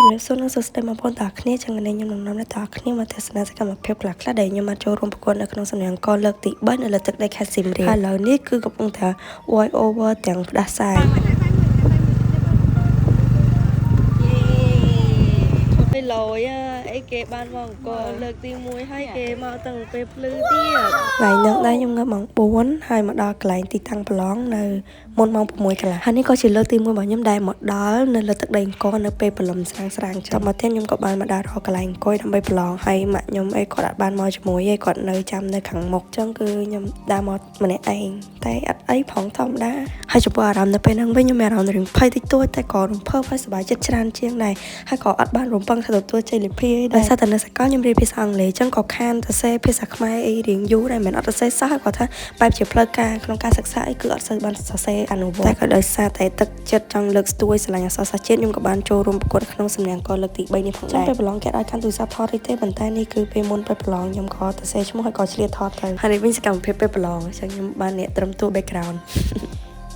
ជំរាបសួរនិងសួស្តីបងប្អូនទាំងអស់គ្នាចឹងថ្ងៃនេះខ្ញុំនឹងនាំអ្នកទាំងអស់គ្នាមកទស្សនាសកម្មភាពខ្លះៗដែលខ្ញុំបានចូលរួមប្រកួតនៅក្នុងសំណាងកលើកទី3នៅលើទឹកដីខេត្តសៀមរាបហើយឥឡូវនេះគឺកំពុងតែ voice over ទាំងផ្ដាសាយ ទៅលយអីគេបានមកអង្គរលើកទី1ហើយគេមកតាំងពេលភ្លឺទៀត ថ្ងៃហ្នឹងដែរខ្ញុំងើបម៉ោង4ហើយមកដល់កន្លែងទីតាំងប្រឡងនៅមុនម៉ោង6កន្លះហើយនេះក៏ជាលើកទី1របស់ខ្ញុំដែលមកដល់នៅលើទឹកដីអង្គរនៅពេលព្រលឹមស្រាងស្រាងចឹងមកទៀតខ្ញុំក៏បានមកដល់រកកន្លែងអង្គុយដើម្បីប្រឡងហើយម៉ាក់ខ្ញុំអីគាត់អត់បានមកជាមួយទេគាត់នៅចាំនៅខាងមុខចឹងគឺខ្ញុំដើរមកម្នាក់ឯងតែអត់អីផងធម្មតាហើយចំពោះអារម្មណ៍នៅពេលហ្នឹងវិញខ្ញុំមានអារម្មណ៍រៀងភ័យតិចតួចតែក៏រំភើបហើយសប្បាយចិត្តច្រើនជាងដែរហើយក៏អត់បានរំពឹងថាទទួលជ័យលាភីដោយសារតែនៅសាកលខ្ញុំរៀនភាសាអង់គ្លេសចឹងក៏ខានសរសេរភាសាខ្មែរអីរៀងយូរដែរមិនអត់សរសេរសោះហើយគាត់ថាបែបជាផ្លូវការក្នុងការសិក្សាអីគឺអត់សូវបានសរសេរអនុវត្តតែក៏ដោយសារតែទឹកចិត្តចង់លើកស្ទួយស្រឡាញ់អក្សរសាស្ត្រជាតិខ្ញុំក៏បានចូលរួមប្រកួតក្នុងសំណាងកលើកទី3នេះផងដែរពេលប្រឡងគេឲ្យកាន់ទូរស័ព្ទថតអីទេប៉ុន្តែនេះគឺពេលមុនពេលប្រឡងខ្ញុំក៏សរសេរឈ្មោះហើយក៏ឆ្លៀតថតទៅហើយនេះវិញសកម្មភាពពេលប្រឡងចឹងខ្ញុំបានអ្នកត្រឹមតួ background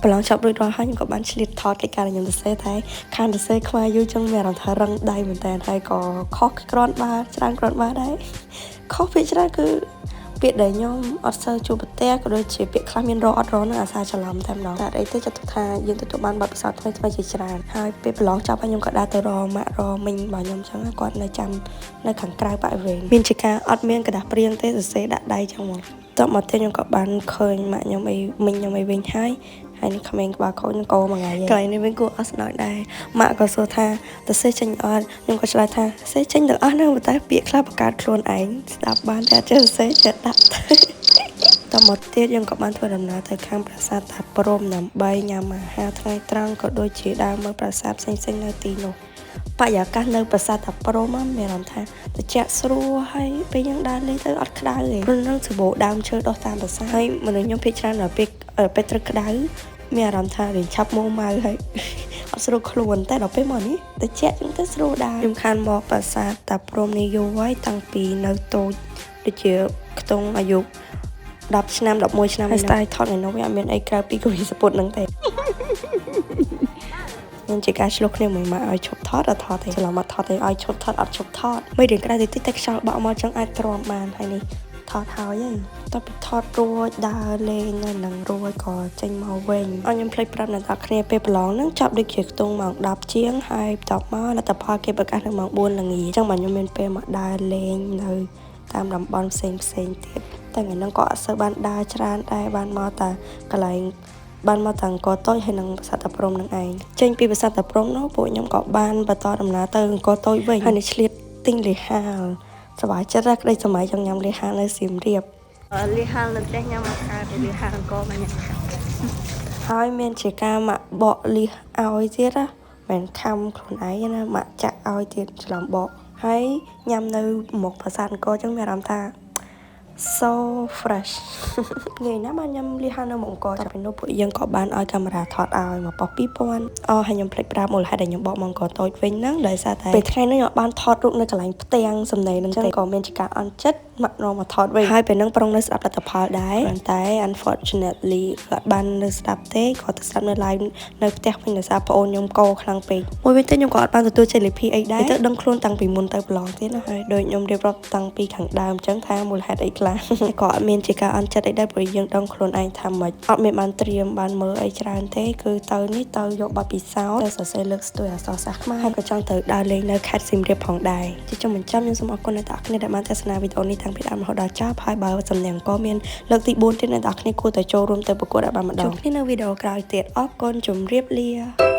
ប្រឡងចប់រួចរាល់ហើយខ្ញុំក៏បានឆ្លៀតថតកិច្ចការដែលខ្ញុំសរសេរតែខានសរសេរខ្មែរយូរចឹងមានអារម្មណ៍ថារឹងដៃមែនតើហើយក៏ខុសគ្រាន់បើច្រើនគ្រាន់បើដែរខុសភាគច្រើនគឺពាក្យដែលខ្ញុំអត់សូវជួបប្រទះក៏ដូចជាពាក្យខ្លះមានរអត់រនឹងអាសាច្រឡំតែម្ដងតែអីទេចាត់ទុកថាយើងទទួលបានបទពិសោធន៍ថ្មីថ្មីជាច្រើនហើយពេលប្រឡងចប់ហើយខ្ញុំក៏ដើរទៅរកម៉ាក់រមីងរបស់ខ្ញុំចឹងគាត់នៅចាំនៅខាងក្រៅបរិវេណមានជាការអត់មានក្រដាសព្រៀងទេសរសេរដាក់ដៃចឹងមកតបមកទៀតខ្ញុំក៏បានឃើញម៉ាក់ខ្ញុំអីមីងខ្ញុំអីវិញហើយហើយនេះក្មេងក្បាលខូចនឹងកោមួយថ្ងៃកន្លែងនេះវិញគួរអស់ស្នោចដែរម៉ាក់ក៏សួរថាតើសេចេញអត់ខ្ញុំក៏ឆ្លើយថាសេចេញទាំងអស់ហ្នឹងប៉ុន្តែពាក្យខ្លះបង្កើតខ្លួនឯងស្ដាប់បានតែអត់ចេះសរសេរចេះដាក់ទៅតមកទៀតយើងក៏បានធ្វើដំណើរទៅខាងប្រាសាទតាព្រំដើម្បីញ៉ាំអាហារថ្ងៃត្រង់ក៏ដូចជាដើរមើលប្រាសាទផ្សេងៗនៅទីនោះបរិយាកាសនៅប្រាសាទតាព្រំមានអារម្មណ៍ថាត្រជាក់ស្រួលហើយពេលយើងដើរលេងទៅអត់ក្តៅទេព្រោះនឹងសម្បូរដើមឈើដុះតាមប្រាសាទហើយមនុស្សខ្ញុំភាគច្រើនដល់ពេលពេលត្រូវក្តៅមានអារម្មណ៍ថារៀងឆាប់មួម៉ៅហើយអត់ស្រួលខ្លួនតែដល់ពេលមកនេះត្រជាក់ចឹងទៅស្រួលដែរខ្ញុំខានមកប្រាសាទតាព្រំនេះយូរហើយតាំងពីនៅតូចដូចជាខ្ទង់អាយុ10ឆ្នាំ11ឆ្នាំហើយ style ថតថ្ងៃនោះវាអត់មានអីក្រៅពីកវីសពុតហ្នឹងទេខ្ញុំជាការឆ្លោះគ្នាមួយម៉ាក់ឲ្យឈប់ថតអត់ថតទេច្រឡំអត់ថតទេឲ្យឈប់ថតអត់ឈប់ថតមិនរៀងក្តៅតិចតិចតែខ្យល់បក់មកចឹងអាចទ្រាំបានហើយនេះថតហើយហីតទៅពីថតរួចដើរលេងនៅនឹងរួចក៏ចេញមកវិញឲ្យខ្ញុំភ្លេចប្រាប់អ្នកនរគ្នាពេលប្រឡងហ្នឹងចាប់ដូចជាខ្ទង់ម៉ោង10ជាងហើយបន្ទាប់មកលទ្ធផលគេប្រកាសនៅម៉ោង4ល្ងាចអញ្ចឹងបាទខ្ញុំមានពេលមកដើរលេងនៅតាមតំបន់ផ្សេងផ្សេងទៀតតែថ្ងៃហ្នឹងក៏អត់សូវបានដើរច្រើនដែរបានមកតែកន្លែងបានមកតាអង្គរតូចហើយនិងប្រាសាទតាព្រំនឹងឯងចេញពីប្រាសាទតាព្រំនោះពួកខ្ញុំក៏បានបន្តដំណើរទៅអង្គរតូចវិញហើយនេះឆ្លៀតទិញលៀសហាលសប្បាយចិត្តណាស់ក្តីសម័យចង់ញ៉ាំលៀសហាលនៅសៀមរាប លៀសហាលនៅផ្ទះញ៉ាំអត់កើតទេលៀសហាលអង្គរមកញ៉ាំ ហើយមានជាការម៉ាក់បកលៀសឲ្យទៀតណាមិនខំខ្លួនឯងណាម៉ាក់ចាក់ឲ្យទៀតច្រឡំបកហើយញ៉ាំនៅមុខប្រាសាទអង្គរចឹងមានអារម្មណ៍ថា so fresh ថ្ងៃណាបានញ៉ាំលៀសហាលនៅមុខអង្គរចាប់ពីនោះពួកយើងក៏បានឲ្យកាមេរ៉ាថតឲ្យមកប៉ុស្2000អូហើយខ្ញុំភ្លេចប្រាប់មូលហេតុដែលខ្ញុំបកមកអង្គរតូចវិញហ្នឹងដោយសារតែពេលថ្ងៃហ្នឹងខ្ញុំបានថតរូបនៅកន្លែងផ្ទាំងសំណេរហ្នឹងចឹងក៏មានជាការអន់ចិត្តម៉ាក់នាំមកថតវិញហើយពេលហ្នឹងប្រុងនៅស្ដាប់លទ្ធផលដែរប៉ុន្តែ unfortunately គាត់បាននៅស្ដាប់ទេគាត់ទៅស្ដាប់នៅ live នៅផ្ទះវិញដោយសារប្អូនខ្ញុំកោខ្លាំងពេកមួយវិញទៀតខ្ញុំក៏អត់បានទទួលជ័យលាភីអីដែរទៅដឹងខ្លួនតាំងពីមុនទៅប្រឡងទៀតណាហើយដូចខ្ញុំរៀបរាប់តាំងពីខាងដើមចឹងថាមូលហេតុអីខ្លះ ក៏អត់មានជាការអន់ចិត្តអីដែរព្រោះយើងដឹងខ្លួនឯងថាម៉េចអត់មានបានត្រៀមបានមើលអីច្រើនទេគឺទៅនេះទៅយកបទពិសោធន៍ទៅសរសេរលើកស្ទួយអក្សរសាស្ត្រខ្មែរហើយក៏ចង់ទៅដើរលេងនៅខេត្តសៀមរាបផងដែរជាចុងបញ្ចប់ខ្ញុំសូមអរគុណអ្នកទាំងអស់គ្នាដែលបានទស្សនាវីដេអូនេះតាំងពីដើមរហូតដល់ចប់ហើយបើសំណាងក៏មានលើកទី4ទៀតអ្នកទាំងអស់គ្នាគួរតែចូលរួមទៅប្រកួតឲ្យបានម្ដងជួបគ្នានៅវីដេអូក្រោយទៀតអរគុណជម្រាបលា។